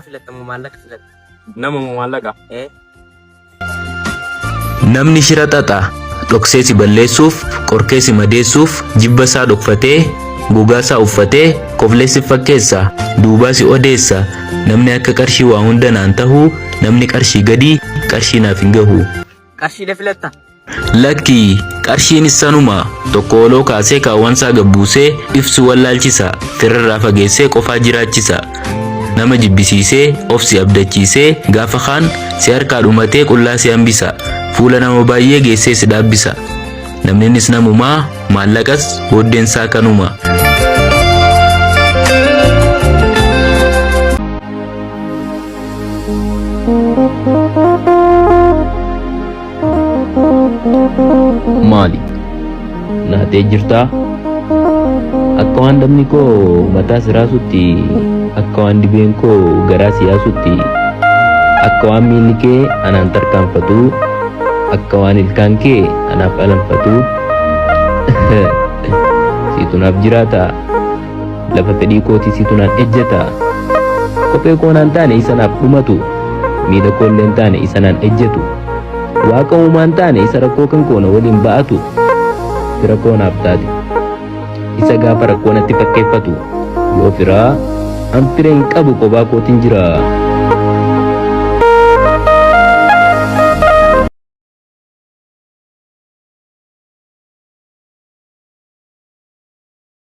filatta moo maallaqa filatta? Nama moo maallaqa? Ee. Namni shira xaxa dhoksee si balleessuuf, qorkee si madeessuuf, jibba isaa dhokfatee, gogaa isaa uffatee, koflee si fakkeessa, duubaa si odeessa. Namni akka qarshii waa hunda naan tahu, namni qarshii gadii qarshii naaf hin gahu. Qarshiidha filatta? Lakki, qarshiinis sanuma, tokko oloo kaasee kaawwansaa gad buusee ibsu wallaalchisa, firarraa fageessee qofaa jiraachisa. Nama jibbisiisee, of si abdachiisee, gaafa kaan si harkaa dhumatee qullaa si hambisa. Fuula nama baay'ee geessee si dhaabbisa. Namninis namumaa, maallaqas booddeensaa kanuma. Maali? Naatee jirtaa? Akka waan dhabni koo mataa si raasutti, akka waan dibeen koo garaa si yaasutti, akka waan miilli kee anaan tarkaanfatu, akka waan ilkaan kee anaaf alanfatu. Siitu naaf jiraata. Lafa fedhii kootii siitu naan ejjeta. Kophee koo naan taane isa naaf dhumatu. Miila koollee hin taane isa naan ejjetu. Waaqa uumaa hin taane isa rakkoo kan koo na waliin ba'atu. Fira koo naaf taate. Isa gaafa rakkoo natti fakkeeffatu. Yoo firaa an fira hin qabu kophaa kootin jira.